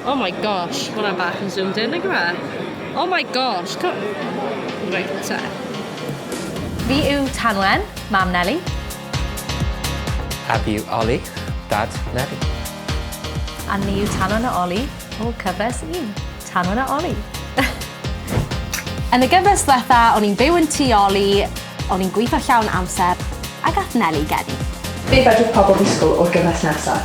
Oh my gosh, ma' hwnna bach yn zoomed in nag yw e? Oh my gosh, co- Reit te. Fi yw Tanwen, mam Nelly. A fi yw Ollie, dad Nelly. A ni yw Tanwen a Ollie o cyfres 1. Tanwen a Ollie. Yn y gyfres ddiwetha, o'n i'n byw yn tŷ Ollie, o'n i'n gweithio llawn amser, a gath Nelly geni. Be fedrith pobl ddisgwyl o'r gyfres nesa?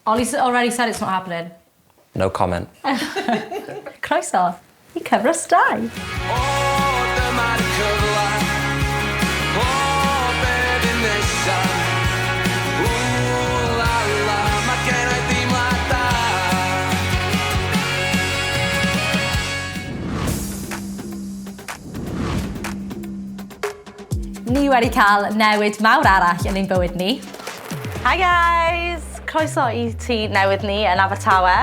Ollie's already said it's not happening. No comment. Croeso i cyfres 2. O, dyma'r cyfle. O, be fydd nesa? Ww, la la, mae gen i deimlad da. Ni wedi cael newid mawr arall yn ein bywyd ni. Hi guys! Croeso i tŷ newydd ni yn Abertawe.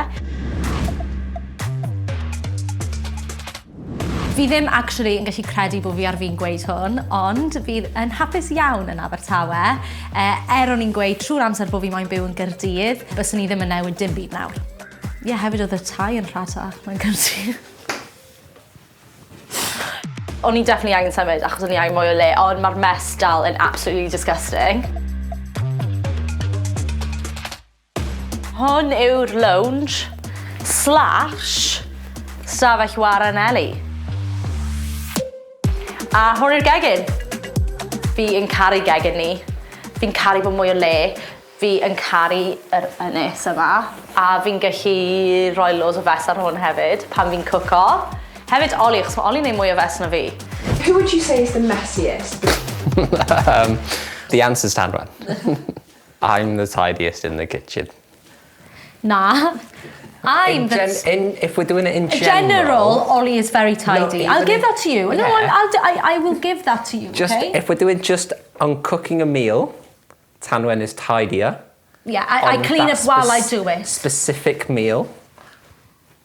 Fi ddim actually yn gallu credu bod fi ar fin gweud hwn, ond fi yn hapus iawn yn Abertawe. Er o'n i'n gweud trwy'r amser bod fi moyn byw yn Gaerdydd, byswn i ddim yn newid dim byd nawr. Ie, yeah, hefyd oedd y tai yn rhatach mewn Gaerdydd. O'n i definitely angen symud achos o'n i angen mwy o le, ond mae'r mess dal yn absolutely disgusting. Hwn yw'r lounge slash stafell wara Nelly. A hwn yw'r gegin. Fi yn caru gegin ni. Fi'n caru bod mwy o le. Fi yn caru yr ynys yma. A fi'n gallu rhoi loads o fess ar hwn hefyd pan fi'n cwco. Hefyd Ollie, achos mae Ollie'n neud mwy o fess na fi. Who would you say is the messiest? The answer's Tanwen. I'm the tidiest in the kitchen. Na. I'm In the... if we're doing it in general, general, Ollie is very tidy. No, I'll even give in- that to you. No, Yeah. I will give that to you, Just okay? if we're doing just on cooking a meal, Tanwen is tidier. Yeah, I on clean that up while I do it. Specific meal,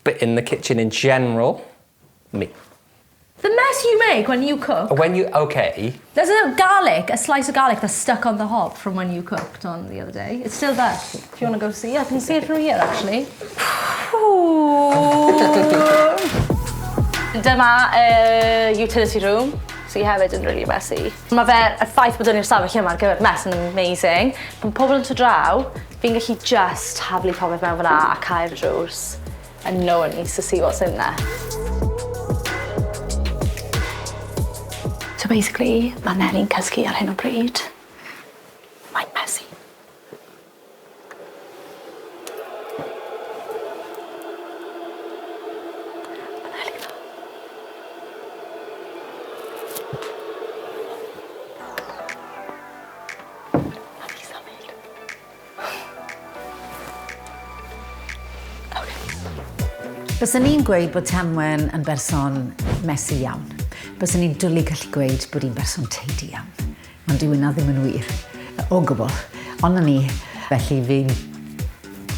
but in the kitchen in general, me. The mess you make when you cook. When you, okay. There's a garlic, a slice of garlic that's stuck on the hob from when you cooked on the other day. It's still there. If you want to go see, I can see it from here actually. Dyma utility room, sydd hefyd yn really messy. Mae fe, y ffaith bod yn i'r stafell yma ar gyfer mess yn amazing. Pan pobl yn dod draw, fi'n gallu just taflu popeth mewn fyna a cau'r drws. And no one needs to see what's in there. So basically, mae Nelly'n cysgu ar hyn o bryd. Mae'n messy. Mae Nelly 'na. Mae fi symud. Okay. Byswn i'n gweud bod Tanwen yn berson messy iawn. Byswn i'n dwlu gallu gweud bod hi'n berson tidy iawn. Ond dyw hynna ddim yn wir. O gwbl. Ond na ni, felly fi'n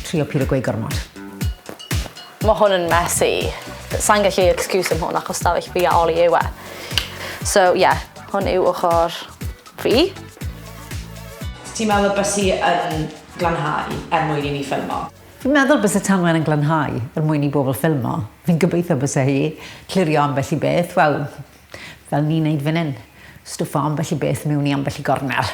trio pido gweud gormod. Mae hwn yn messy. Sa'n gallu excuse am hwn achos stafell fi a Ollie yw e. So yeah, hwn yw ochr fi. Ti'n meddwl bys hi yn glanhau er mwyn i ni ffilmo? Fi'n meddwl byse Tanwen yn glanhau er mwyn i bobl ffilmo. Fi'n gobeithio byse hi clirio ambell i beth, wel, fel ni'n neud fan hyn. Stwffo ambell i beth mewn i ambell i gornel.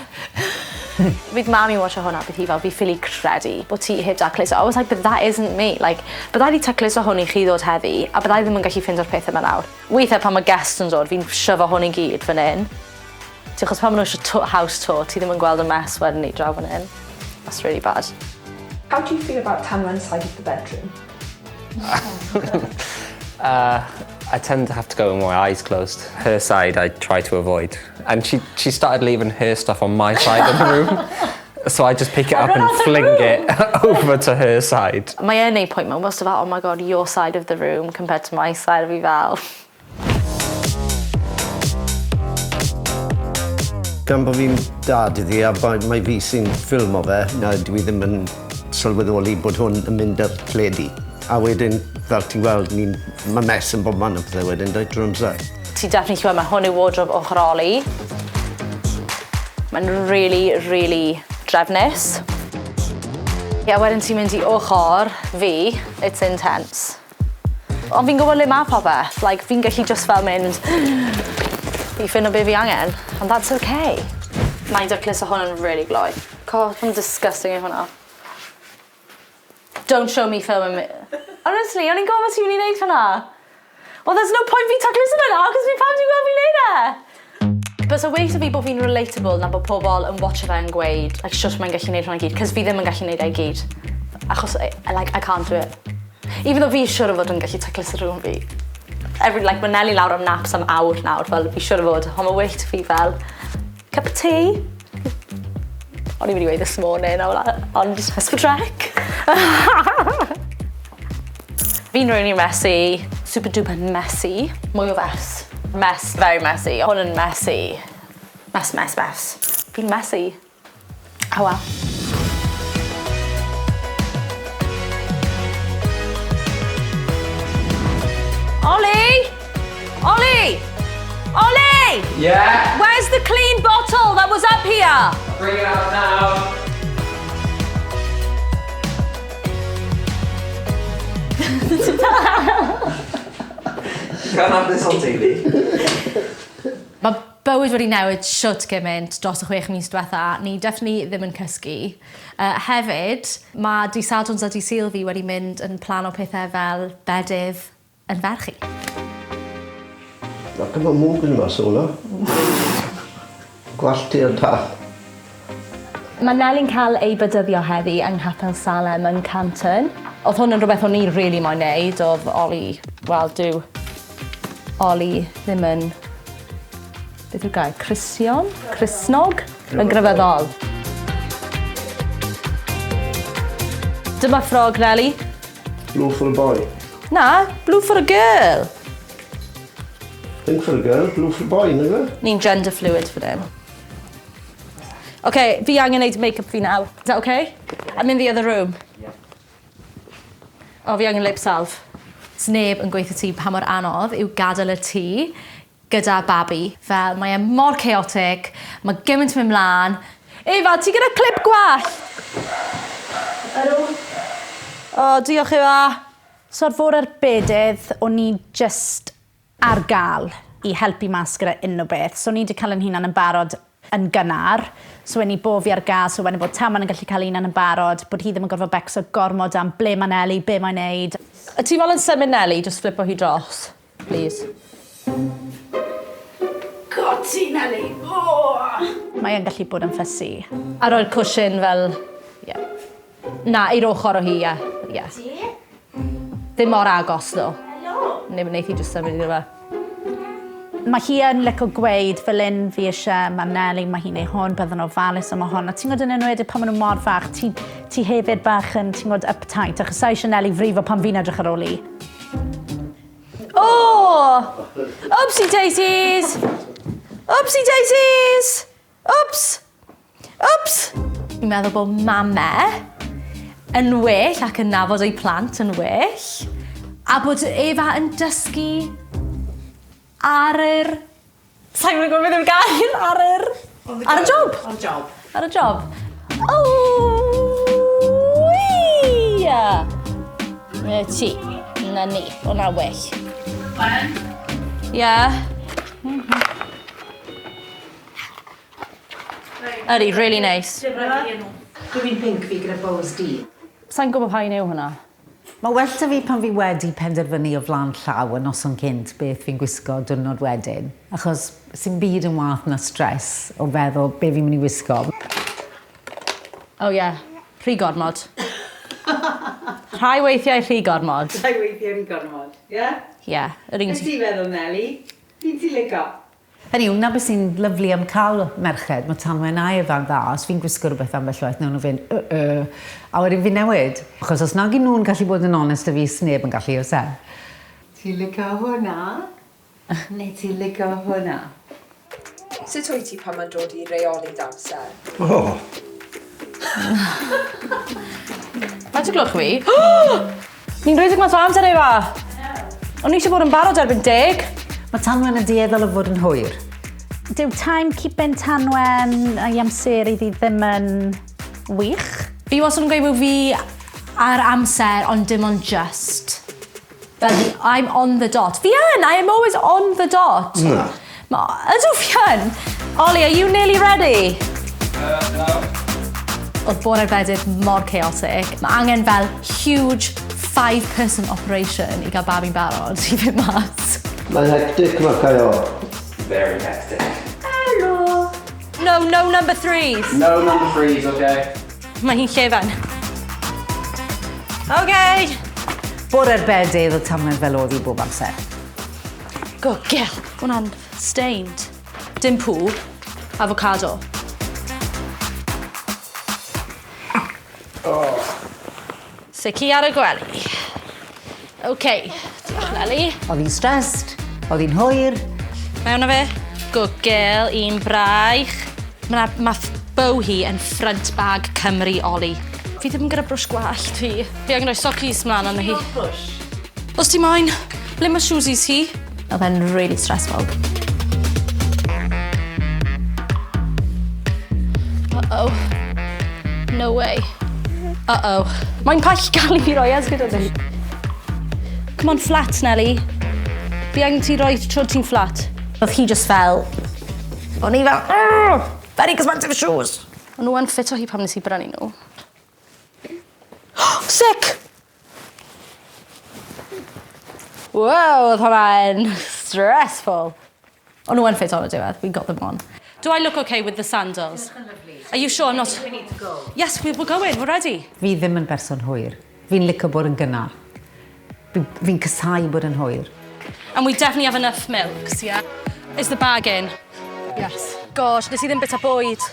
Fydd mam i'n watcho hwnna, bydd hi fel, fi ffili credu bod ti heb dacluso. I was like, but that isn't me. Like, byddai di tacluso hwn i chi ddod heddi, a byddai ddim yn gallu ffeindio'r peth yma nawr. Weithiau pan mae guests yn dod, fi'n shyfo hwn i gyd fan hyn. Ti achos pan maen nhw eisiau house tour, ti ddim yn gweld y mess wedyn ni draw fan hyn. That's really bad. How do you feel about Tanwen's side of the bedroom? I tend to have to go with my eyes closed. Her side I try to avoid. And she started leaving her stuff on my side of the room. So I just pick it I up run and out of fling room. it over to her side. Mae e'n neud pwynt mewn wastad fel, oh my god, your side of the room compared to my side, fi fel. Gan bod fi'n dad iddi a mai fi sy'n ffilmo fe, na dwi ddim yn sylweddoli bod hwn yn mynd ar teledu. A wedyn, fel ti'n gweld, mae mess yn bob man o pethau wedyn, dweud drwy'r amser. Ti definitely gweld, mae hwn yw wardrobe ochr Ollie. Mae'n really, really drefnus. Ie, yeah, wedyn ti'n mynd i ochr fi, it's intense. Ond fi'n gwybod le mae popeth. Like, fi'n gallu just fel mynd i ffindo be fi angen. And that's okay. Mae'n dacluso hwn yn really gloi. God, mae'n disgusting i hwnna. Don't show me filming me. Honestly, o'n i'n gwybod ti'n mynd i wneud hwnna. Well, there's no point fi tacluso fe nawr, cos fi pam ti'n gweld fi'n neud e? But so weithio fi bod fi'n relatable na bod pobl yn watcho fe yn gweud, like, shwt mae'n gallu neud hwnna i gyd, cos fi ddim yn gallu neud e i gyd. Achos, like, I can't do it. Even though fi siŵr o fod yn gallu tacluso rhywun fi. Every, like, mae Nelly lawr am naps am awr nawr, fel fi siŵr o fod, ond mae well fi fel, cup of tea. O'n i'n mynd i weud this morning, ond S4C. Fi'n really messy, super duper messy. Mwy o fess. Mess, very messy. Hwn yn messy. Mess, mess, mess. Fi'n messy. Oh well. Ollie! Ollie! Ollie! Yeah? Where's the clean bottle that was up here? Bring it out now. Can't have this on TV. Mae bywyd wedi newid shwt gymaint dros y 6 mis diwetha. Ni definitely ddim yn cysgu. Hefyd, mae Dydd Sadwrns a Dydd Sul fi wedi mynd yn plano pethau fel bedydd yn ferch i. Ac efo mwg yn mas o'na. Gwallt i'r dath. Mae Neli'n cael ei bedyddio heddi yng Nghapel Salem yn Canton. Oedd hwn yn rhywbeth o'n i really moyn neud, oedd Ollie, wel, dyw Ollie ddim yn, beth yw'r gair, Cristion? Cristnog? Yn grefyddol. Dyma ffrog, Neli. Blue for a boy. Na, blue for a girl. Pink for a girl, blue for a boy, nag yw? Ni'n gender fluid fan hyn. OK, fi angen neud make-up fi nawr. Is that okay? I'm in the other room. Yeah. O, fi angen lip salve. Sneb yn gweithio ti pa mor anodd yw gadael y tŷ gyda babi. Fel, mae e mor chaotic, mae gymaint yn mynd mlaen. Efa, ti gyda clip gwallt? Ydw. O, diolch Efa. So ar fore bedydd, o'n i just ar gael i helpu mas gyda unrhyw beth. So o'n i wedi cael yn hunan yn barod yn gynnar. So when i bo fi ar gael, so wedyn bod Taman yn gallu cael hunan yn barod, bod hi ddim yn gorfod becso gormod am ble mae Nelly, be mae'n neud. Y ti fel yn symud Nelly, just flipo hi dros, please. God, ti Nelly! Oh! Mae yn gallu bod yn fussy. A roi'r cushion fel... Yeah. Na, i'r ochr o hi, ie. Yeah. Ti? Ddim mor agos, ddo. Hello. Neu wneith hi just symud iddo fe. Mae hi yn licio gweud fel un fi eisiau, mae Nelly, mae hi'n ei hwn, byddwn ofalus am hwn. A ti'n gwybod yn enwedig pan maen nhw mor fach, ti hefyd bach yn, ti'n gwybod, uptight, achos sa eisiau Nelly frifo pan fi'n edrych ar ôl i. Oh! Oopsie daisies! Oopsie daisies! Oops! Oops! Fi'n meddwl bod mame yn well ac yn nabod ei plant yn well, a bod Efa yn dysgu ar yr... Sa'n gwybod beth yw'r gair? Ar yr... Ar y job! Ar y job. Ar y job. Oh! Na ti. Na ni. Hwna well. Yeah. Ydy, really nice. Dwi'n pink fi gyda bows di. Sa'n gwybod pa un yw hwnna? Mae well da fi pan fi wedi penderfynu o flaen llaw y noson cynt beth fi'n gwisgo diwrnod wedyn. Achos sy'n byd yn wath na stress o feddwl be fi'n mynd i wisgo. Oh yeah, rhy gormod. Rhai weithiau rhy gormod. Rhai weithiau rhy gormod, ie? Yeah? Ie. Yeah, yr un Beth ti'n feddwl, Nelly? Fi'n ti'n licio? Hynny yw, na beth sy'n lyfli am cael merched, mae Tanwen a Efa'n dda, os fi'n gwisgo rhywbeth ambell waith, nawn nhw fynd, a wedyn fi'n newid. Achos os nag i nhw'n gallu bod yn onest â fi, sneb yn gallu, oes e? Ti'n licio hwnna? Neu ti'n licio hwnna? Sut wyt ti pan mae'n dod i reoli dy amser? Oh, Faint o gloch fi? Ni'n rhedeg mas o amser, Efa! O'n i eisiau bod yn barod erbyn 10. Mae Tanwen yn dueddol o fod yn hwyr. Dyw timekeeping Tanwen a'i amser iddi ddim yn wych. Fi wastad yn gweud bod fi ar amser, ond dim ond just. Fel, I'm on the dot. Fi yn! I am always on the dot. Na. Ma, ydw fi yn! Ollie, are you nearly ready? No. Oedd bore'r bedydd mor chaotic. Mae angen fel huge five-person operation i gael babi'n barod i fynd mas. Mae'n hectic mae Caio. Very hectic. Hello. No, no number threes. No number threes, okay? Mae hi'n llefen. Okay. Bore'r bedydd oedd Tanwen fel oedd hi bob amser. Good girl. Hwnna'n stained. Dim pŵ. Avocado. Oh. Sici ar y gwely. OK. Diolch, Leli. Oedd hi'n stressed, oedd hi'n hwyr. Mewn â fe. Good girl, un braich. Mae ma bow hi yn front bag Cymru, Oli. Fi ddim yn gyda brwsh gwallt fi. Fi angen rhoi sockies mlaen arno hi. Os ti moyn, ble mae shoesies hi? Oedd e'n really stressful. Uh-oh. No way. Uh-oh. Mae'n pall gael i fi roi esgyd o fi. Come on, flat, Nelly. Fi angen ti roi tro ti'n flat. Oedd hi just fel... O'n i fel... "Argh, very expensive shoes. O'n nhw yn ffit o hi pan nes i brynu nhw. Sick! Wow, oedd hwnna'n stressful. O'n nhw yn ffit on y diwedd. We got them on. Do I look okay with the sandals? Are you sure I'm not? We need to go. Yes, we're going. We're ready. Fi ddim yn berson hwyr. Fi'n licio bod yn gynnar. Fi'n casáu bod yn hwyr. And we definitely have enough milks, yeah? Is the bag in? Yes. Gosh, nes i ddim bita bwyd.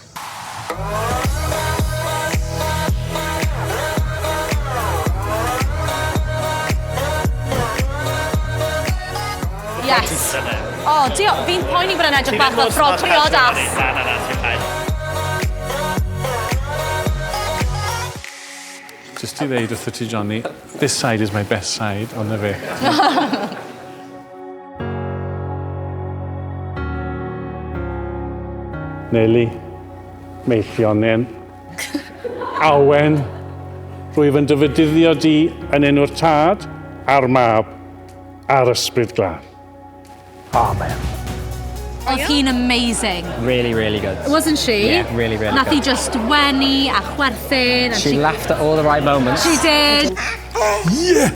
Yes. O, diolch. Fi'n poeni bod yn edrych bach fel ffrog priodas. Na, na, na, ti'n fine. Just i ddeud wrtho ti, Johnny, this side is my best side, ond na fe. Neli, Meillionen, Awen, rwyf yn dy fedyddio di yn enw'r tad a'r mab a'r ysbryd glân. Amen. Oedd hi'n amazing. Really, really good. Wasn't she? Yeah, really, really Nath hi good. just wenu a chwerthin. And She laughed at all the right moments. She did. Yeah!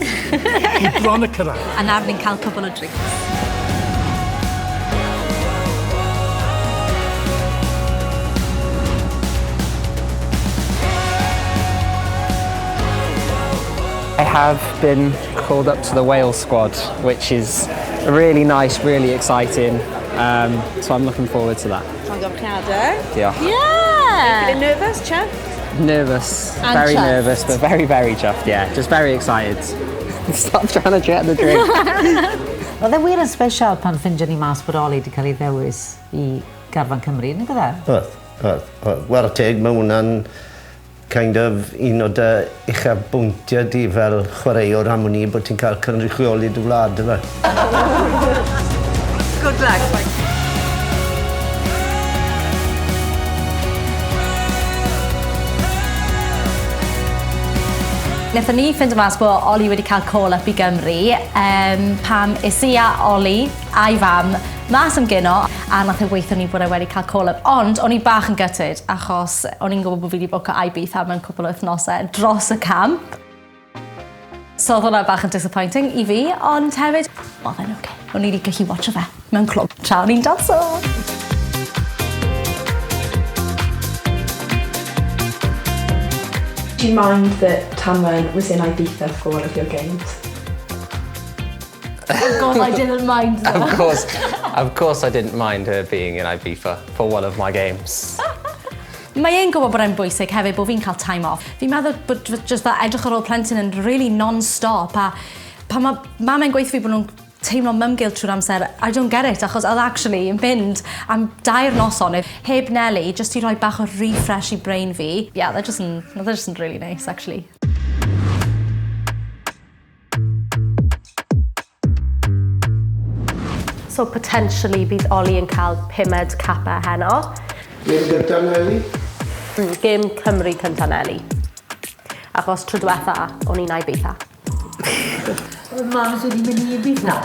Ni bron y cyrraedd. A nawr ni'n cael cwbl o drinks. I have been called up to the Wales squad, which is really nice, really exciting. So I'm looking forward to that. Llongyfarchiadau. Diolch. Yeah! Feeling nervous, chuffed? Nervous, And very chuffed. nervous, but very, very chuffed, yeah. Just very excited. Stop trying to get the drink. Oedd e wir yn special pan ffindio ni mas bod Oli wedi cael ei ddewis i Garfan Cymru, nag oedd e? Oedd, oedd, oedd. Whare teg, mae hwnna'n kind of un o dy uchafbwyntiau di fel chwaraewr am wn i bod ti'n cael cynrychioli dy wlad, yfe. Good luck. Wnaethon ni ffindo mas bod Oli wedi cael call-up i Gymru pam es i a Oli a'i fam mas am gino a nath e weithio ni bod e wedi cael call-up. Ond o'n i bach yn gutted achos o'n i'n gwybod bod fi wedi bwco Ibiza mewn cwpl o wythnosau dros y camp. So oedd hwnna bach yn disappointing i fi, ond hefyd, oedd e'n oce. O'n i wedi gallu watcho fe mewn clwb tra o'n i'n danso. Do you mind that Tanwen was in Ibiza for one of your games? Of course I didn't mind that. Of course I didn't mind her being in Ibiza for one of my games. Mae e'n gwybod bod e'n bwysig hefyd bod fi'n cael time off. Fi'n meddwl bod just fel edrych ar ôl plentyn yn really non-stop a pan mae mam yn gweithio fi bod nhw'n teimlo mum guilt trwy'r amser, I don't get it, achos oedd actually yn mynd am 2 noson heb Nelly, just i roi bach o refresh i brain fi. Yeah, they're just really nice, actually. So potentially bydd Oli yn cael pumed capa heno. Gêm gyntaf, Neli? Gêm Cymru cynta Nelly. Achos tro diwetha, o'n i'n Ibiza. Oedd Mams wedi mynd i Ibiza.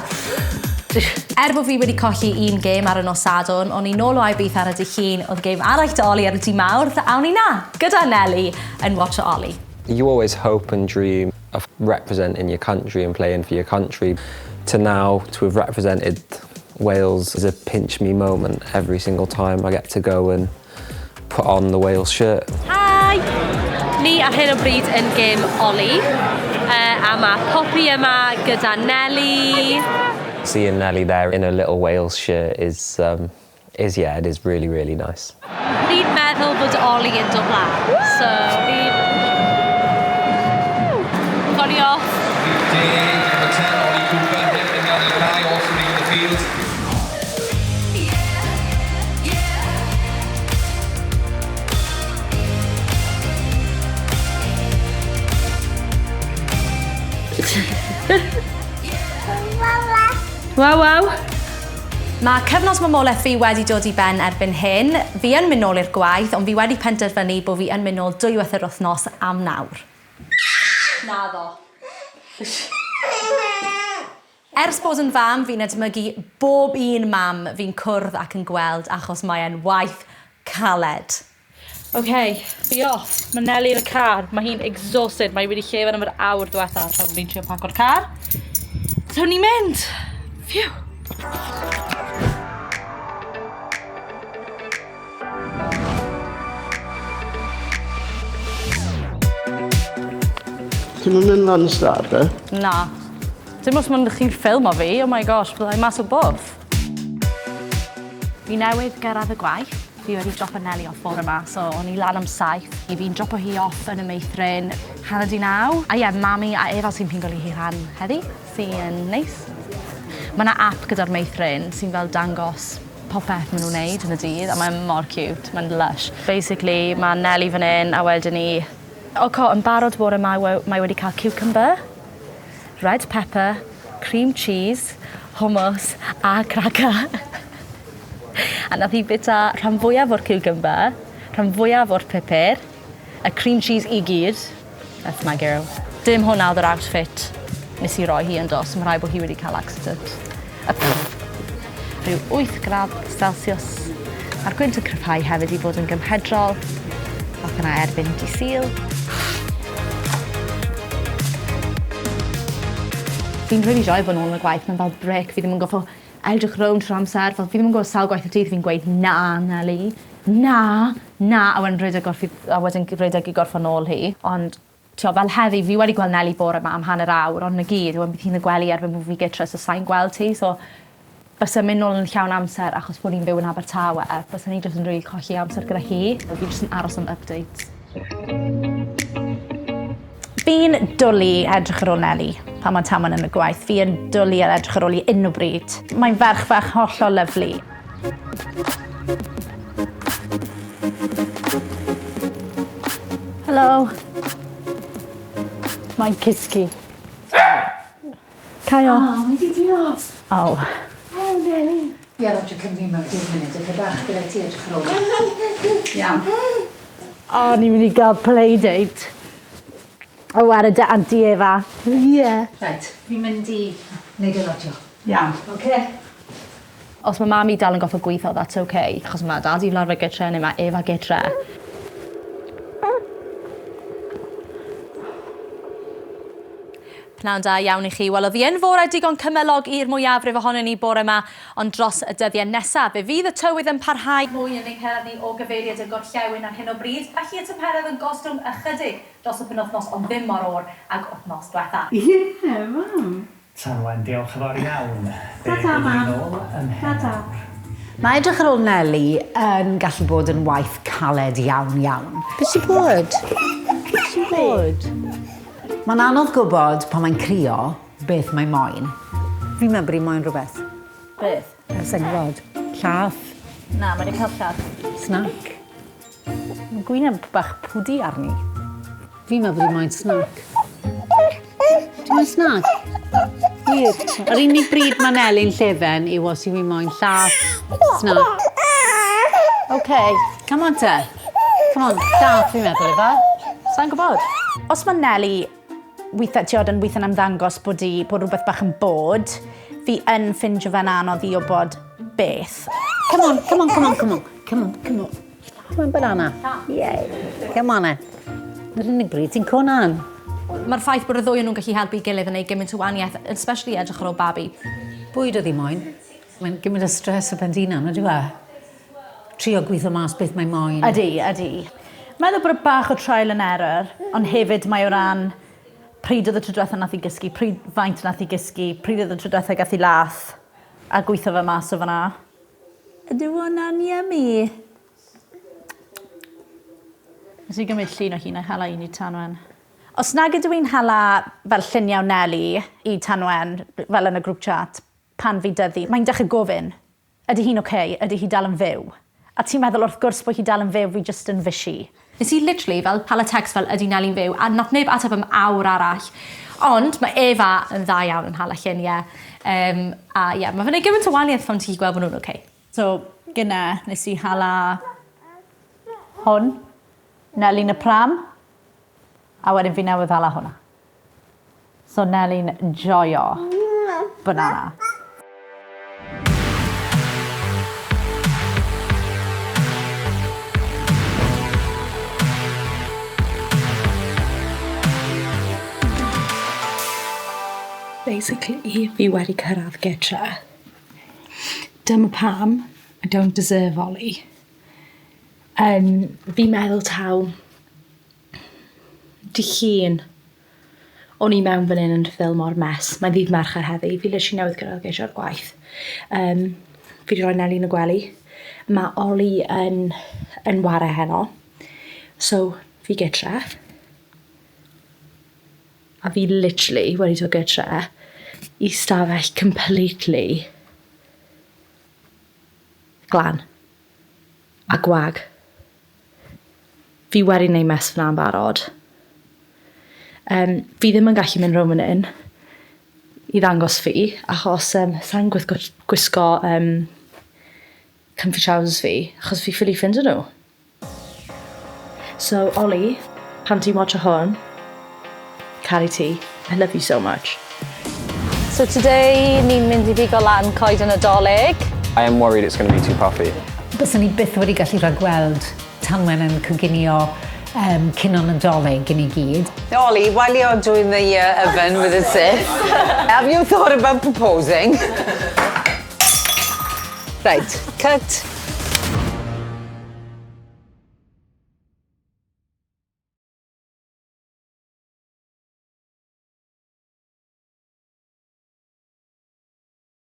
Er bod fi wedi colli un gêm ar y nos Sadwrn, o'n i nôl o Ibiza ar y dydd Llun, oedd gêm arall 'da Ollie ar y dydd Mawrth, a o'n i 'na, gyda Nelly, yn watcho Ollie. You always hope and dream of representing your country and playing for your country. To now, to have represented Wales is a pinch me moment every single time I get to go and put on the Wales shirt. Hi! Ni ar hyn o bryd yn gêm Ollie, a mae Poppy yma gyda Nelly. Seeing Nelly there in a little Wales shirt is, yeah, it is really, really nice. Ni'n meddwl bod Ollie yn dod lan, so ni'n... Gawn ni off. 10, number 10, Ollie Cooper, him and the other guy also leaving the field. Waw, waw. Mae cyfnod mamolaeth fi wedi dod i ben erbyn hyn. Fi yn mynd nôl i'r gwaith, ond fi wedi penderfynu bod fi yn mynd nôl dwywaith yr wythnos am nawr. Naddo. Ers bod yn fam, fi'n edmygu bob un mam fi'n cwrdd ac yn gweld achos mae'n waith caled. OK, fi off. Mae Nelly yn y car. Mae hi'n exhausted. Mae hi wedi llefen am yr awr diwetha tra bod fi'n trio paco'r car. So ni'n mynd. Phew. Ti'n mynd lan stad, e? Na. Dim os ma'n chi'n ffilm o fi. Oh my gosh, byddai mas o bwff. Fi newydd gyrraedd y gwaith. Fi wedi dropo Nelly off bore yma, so o'n i lan am 7. I fi'n dropo hi off yn y meithrin 8:30. A ie, yeah, mami a Efa sy'n pigo hi lan heddi, sy'n neis. Mae yna app gyda'r meithrin sy'n fel dangos popeth maen nhw'n wneud yn y dydd, a mae'n mor cute, mae'n lush. Basically, mae Nelly fan hyn, a wedyn ni... O, co, yn barod bore yma, mae wedi cael cucumber, red pepper, cream cheese, hummus a cracker. A nath hi bita rhan fwyaf o'r cucumber, rhan fwyaf o'r pupur, y cream cheese i gyd. That's my girl. Dim hwnna oedd yr outfit nes i roi hi yn dos. Mae rhaid bod hi wedi cael accident. A pff, rhyw 8 gradd Celsius. Mae'r gwynt yn cryfhau hefyd i fod yn gymhedrol. Ac yna erbyn dydd Sul. Fi'n really joio bod nôl yn y gwaith. Mae'n fel break. Fi ddim yn goffo edrych rownd trwy'r amser. Fel fi ddim yn gwybod sawl gwaith y dydd fi'n gweud na, Nelly. Na, na. A wedyn rhedeg a wedyn rhedeg i gorffo nôl hi. Ond tio, fel heddi, fi wedi gweld Nelly bore yma am hanner awr, ond na gyd, wedyn bydd hi'n y gwely erbyn bod fi gytre, so sa'n gweld ti. So, bysa mynd nôl yn llawn amser achos bod ni'n byw yn Abertawe, bysa ni jyst yn rili colli amser gyda hi. Fi jyst yn aros am updates. Fi'n dwlu edrych ar ôl Nelly pan mae Tamon yn y gwaith. Fi yn dwlu ar edrych ar ôl i unrhyw bryd. Mae'n ferch fach hollol lyfli. Hello. Mae'n cysgu. Caio. Oh, mae di diolch. Oh. Oh, Nelly. Ie, Roger, Cymru mewn 10 munud. Ydych bach gyda ti edrych ar ôl. Iawn. O, oh, ni'n mynd i gael playdate. O, wara dy Auntie Eva. Ie. Yeah. Right, fi'n mynd i wneud y rodio. Iawn. Oce. Os mae mami dal yn goffo gweithio, that's okay. Achos mae dadi fel arfer gytre neu mae Eva gytre. Pnawn da iawn i chi. Wel, oedd hi yn fore digon cymylog i'r mwyafrif ohonon ni bore yma, ond dros y dyddiau nesaf, fe fydd y tywydd yn parhau. Mwy yn ein cyrraedd ni o gyfeiriad y gorllewin ar hyn o bryd. Felly y tymheredd yn gostwng ychydig dros y penwythnos, ond ddim mor oer ag wythnos diwetha. Ie, mam. Tanwen, diolch yn fawr iawn. Ta-ta, mam. Ta-ta. Mae edrych ar ôl Nelly yn gallu bod yn waith caled iawn iawn. Beth sy'n bod? Beth sy'n bod? Mae'n anodd gwybod pan mae'n crio beth mae moyn. Fi'n meddwl bod hi moyn rhywbeth. Beth? Sa i'n gwybod. Llath. Na, mae wedi cael llath. Snack. Mae gwyneb bach pwdi arni. Fi'n meddwl bod hi moyn snack. Ti'n moyn snack? Wir. Yr unig bryd mae Neli'n llefen yw os yw hi moyn llath, snack. OK. Come on te. Come on, llath fi'n meddwl, ife? Sa'n gwybod. Os mae Nelly weithiau, ti'n yn weithiau'n ymddangos bod, i, bod rhywbeth bach yn bod, fi yn ffindio fe'n anodd i wybod beth. Come on, come on, come on, come on. Come on, come on. Come on, banana. Yay. Come on, e. Yr unig bryd ti'n conan. Mae'r ffaith bod y ddwy o'n nhw'n gallu helpu gilydd yn neud gymaint o wahaniaeth, especially edrych ar ôl babi. Bwyd oedd hi moyn. Mae'n gymaint o stress o ben hunan, ydy e? Trio gweithio mas beth mae moyn. Ydy, ydy. Meddwl bod y bach o trial and error, ond hefyd mae o ran pryd oedd y tro diwetha nath i gysgu, pryd faint nath i gysgu, pryd oedd y tro diwetha gath i lath, a gweithio fe mas o fyna. Ydy hwnna'n yummy? Nes i gymryd llun o hun a hala un i Tanwen. Os nag ydw i'n hala fel lluniau Nelly i Tanwen, fel yn y group chat, pan fi dyddu, mae'n dechrau gofyn, ydy hi'n oce? Okay? Ydy hi dal yn fyw? A ti'n meddwl wrth gwrs bod hi dal yn fyw, fi just yn fishy. Nes i literally fel hala text fel ydy Nelly'n fyw a nath neb ateb am awr arall. Ond mae Efa yn dda iawn yn hala lluniau. A ie, yeah, mae fe'n neud gymaint o wahaniaeth pan ti'n gweld bod nhw'n okay. So, gyna, nes i hala hwn, Nelly'n y pram, a wedyn fi newydd hala hwnna. So Nelly'n joio banana. Basically, fi wedi cyrraedd gytre. Dyma pam I don't deserve Ollie. Fi'n meddwl taw dydd Llun o'n i mewn fan hyn yn ffilmo'r mess. Mae'n ddydd Mercher heddi. Fi literally newydd gyrraedd gyda'r gwaith. Fi wedi rhoi Nelly yn y gwely. Mae Ollie yn ware heno. So, fi gytre. A fi literally wedi dod gytre i stafell completely glan a gwag. Fi wedi gwneud mess fyna yn barod. Fi ddim yn gallu mynd rownd fan hyn i ddangos fi, achos sa'n gwisgo comfy trousers fi, achos fi ffili ffindo nhw. So, Ollie, pan ti'n watcho hwn, caru ti. I love you so much. So today ni'n mynd i bigo lan coeden Nadolig. I am worried it's going to be too puffy. Byswn ni byth wedi gallu rhagweld Tanwen yn coginio cinio Nadolig i ni gyd. Ollie, while you're doing the oven with the sieve, have you thought about proposing? Right, cut.